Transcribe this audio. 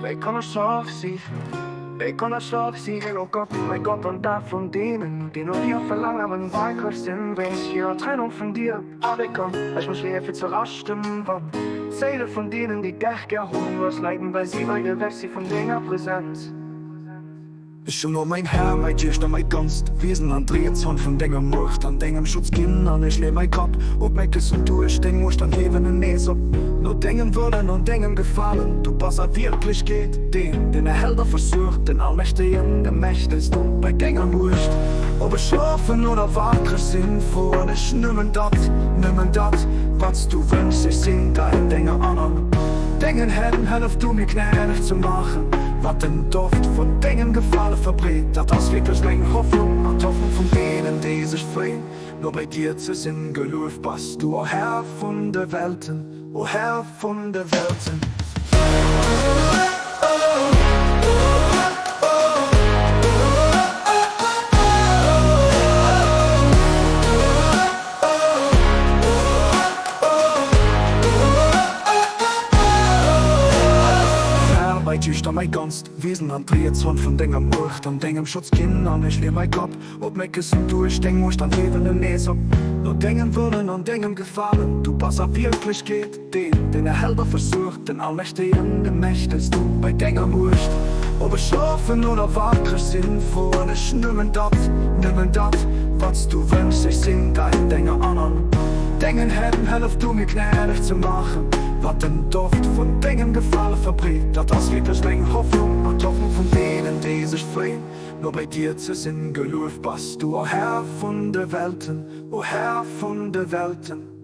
Wéi kann ech schwach si? Wéi kann ech schwach si? O Gott, mäi Gott, an dat vun deenen, déi no dir verlaangen, wakereg sinn wéinst hirer Trennung vun dir. A wéi kann ech mech leeë fir ze raschten, wann d'Séile vun deenen, déi dech gär hunn, lues leiden, well si weit ewech si vun denger Presenz? Ech hunn, o mäin Här, mäi Geescht a mäi ganzt Wiesen an d'Riets Hand vun denger Muecht an dengem Schutz ginn, an ech leeë mäi Kapp op mäi Këssen duerch deng Muecht an hiewen en nees op no dengem Wëllen an dengem Gefalen. Du bass a Wierklechkeet deen, deen erhält a versuergt, den Allmächtegen, de Mächtegsten bei denger Muecht. Ob ech schlofen oder wakereg sinn, froen ech nëmmen dat, nëmmen dat, wat s du wënschs. Ech sinn dein Dénger an an dengen Hänn, hëllef du mir gnädeg ze maachen, wat den Doft vun dengem Gefale verbreet. Dat ass wierklech meng Hoffnung an d'Hoffnung vun deenen, déi sech freeën, no bei dir ze sinn. Gelueft bass du, o Här vun de Welten, o Här vun de Welten. Här, bei dir sta mäi ganzt Wiesen an d'riets Hand vun denger Muecht an dengem Schutz ginn, an ech lee mäi Kapp op mäi Këssen duerch deng Muecht an hiewen en nees op no dengem Wëllen an dengem Gefalen. Du bass a Wierklechkeet deen, deen erhält a versuergt, den Allmächtegen, de Mächtegsten bei denger Muecht. Ob ech schlofen oder wakereg sinn, froen ech nëmmen dat, nëmmen dat, wat s du wënschs. Ech sinn dein Dénger an an dengen Hänn, hëllef du mir gnädeg ze maachen, wat den Doft vun dengem Gefale verbreet. Dat ass wierklech meng Hoffnung an d'Hoffnung vun deenen, déi sech freeën, no bei dir ze sinn. Gelueft bass du, o Här vun de Welten, o Här vun de Welten.